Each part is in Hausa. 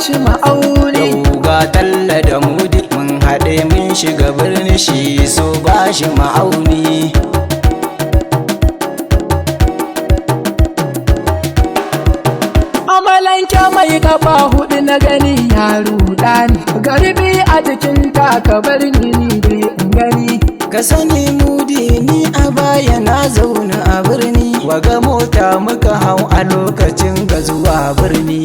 shi ma'auni. Yau ga Talla da Mudi mun haɗe mun shiga birni, shi so ba shi ma'auni. Amalanke mai kafa hudu na gani ya ruɗa ni. Garbi a jikin taka bar ni ni dai in gani. Ka sani Mudi, ni a baya na zauna a birni. Waga mota muka hau a lokacin ga zuwa birni.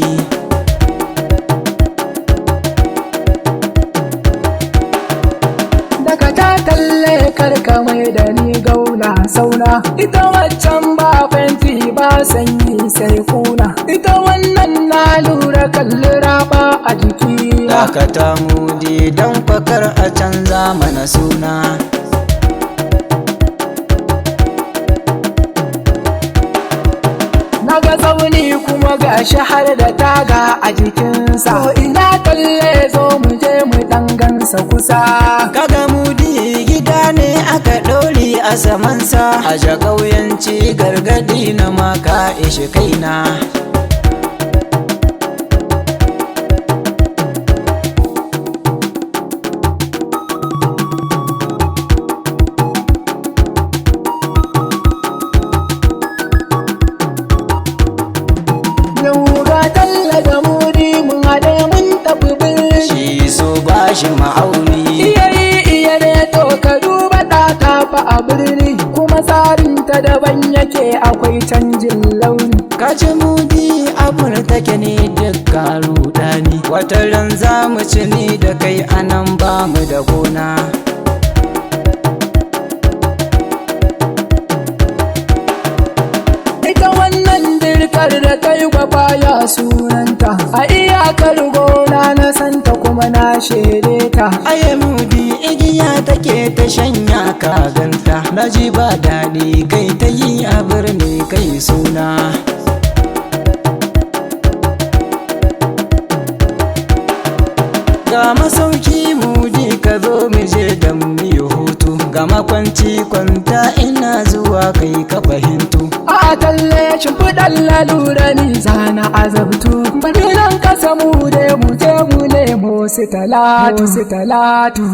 Daga ta talle karka mai da ni gauna sauna. Ita waccan ba fenti ba sanyi sai kuna. Ita wannan na lura kalli raba a jiki. Dakata Mudi, don fakar a canza mana suna. Na ga tsauni kuma gashi har da taga a jikinsa. To ina talle, zo mu je mu dan gansa kusa. Kaga Mudi, gida ne aka ɗauri a samansa. A ƙauyanci gargadi na maka ishi kaina. Yau ga Talla da Mudi mun haɗe mun tafi birni. Shi so ba shi ma'auni. Iya yi iya ne, to ka duba ɗaka fa a birni. Kuma tsarin ta daban yake, akwai canjin launi. Kaji Mudi, abun take ne dukka rudani. Wata ran za mu ci ni da kai anan ba mu da gona. Ita wannan dirkar da ta yi gwafa ya sunanta. A iyakar gona na santa kuma na shere ta. Aye Mudi, igiya take ta shanya ka ganta. Na ji ba daɗi kai ta yi a birni kai suna. Ga masauki Mudi, ka zo mu je don mu yi hutu. Ga makwanci, kwanta, ina zuwa kai ka fahimtu. A talle, shimfiɗan lalura ni zana azabtu. Bari nan ka samu dai mu je mu nemo su Talatu, su Talatu.